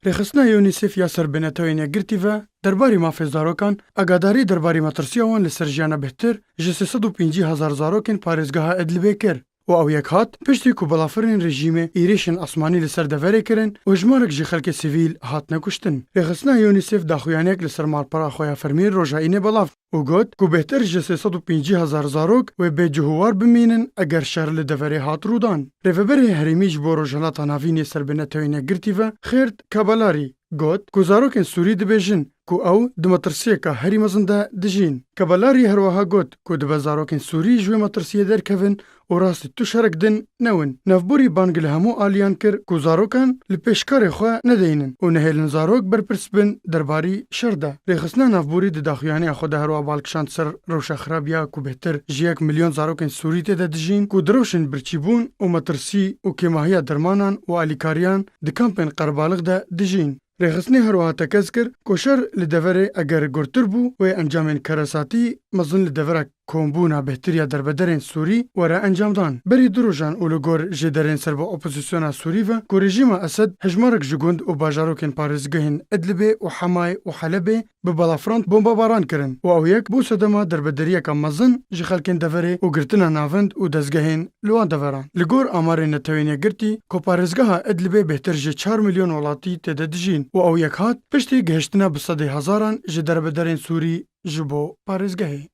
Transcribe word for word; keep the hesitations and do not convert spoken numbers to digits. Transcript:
Rêxistina UNICEF ya ser bi Netewên Yekgirtî ve derbarî mafê zarokan, agadarî derbarî metirsiya wan li ser jiyana bêhtir ji sê sed û pêncî hezar zarokên parêzgeha Idlibê kir û ew yek hat piştî ku balafirên rejîmê êrîşên asmanî li ser deverê kirin û hejmarek ji xelkê sivîl hatine kuştin. Rêxistina UNICEF daxuyaniyek li ser malpera xwe ya fermî roja Înê belav û got ku bêhtir ji sê sed û pêncî hezar zarok wê bê cih û war bimînin eger şer li deverê hat rûdan. Rêveberê herêmî ji bo Rojhilata Navîn yê ser bi Netewên Yekgirtî ve Xêrt Kabalarî got ku zarokên Sûrî dibêjin ku ew di metirsiyeka herî mezin de dijîn. Kabalarî herwiha got ku dibe zarokên Sûrî ji wê metirsiyê derkevin û rastî tu şerek din newin. Navborî bang li hemû aliyan kir ku zarokan li pêşkarê xwe nedeynin û nehêlin zarok berpirs bin derbarî şer de. Rêxistina navborî di daxuyaniya xwe de herwa bal kişand ser rewşa xirab ya ku bêhtir ji yek milyon zarokên Sûrî tê de dijîn ku direwşên birçîbûn û metirsî û kêmahiya dermanan û alîkariyan di kampên qerbalix de dijîn. Rêxistinê herwiha tekez kir ku şer li deverê eger gurtir bû, wê encamên keresatî mezin li devera kombûna bêhtir ya derbederên Sûrî were encamdan. Berî du rojan û li gor jêderên ser bi opozîsyona Sûrî ve ku rejîma Esed hejmarek ji gund û bajarokên parêzgehên Idlibê û Hemayê û Helebê bi balafirand bombebaran kirin û ew yek bû sedema derbedariyeka mezin ji xelkên deverê û girtina navind û dezgehên li wan deveran. Li gor amarên Netewên Yekgirtî, ku parêzgeha Idlibê bêhtir ji çar milyon welatî tê de dijîn û ew yek hat piştî gihiştina bi sedê hezaran ji derbedarên Sûrî ji bo parêzgehê.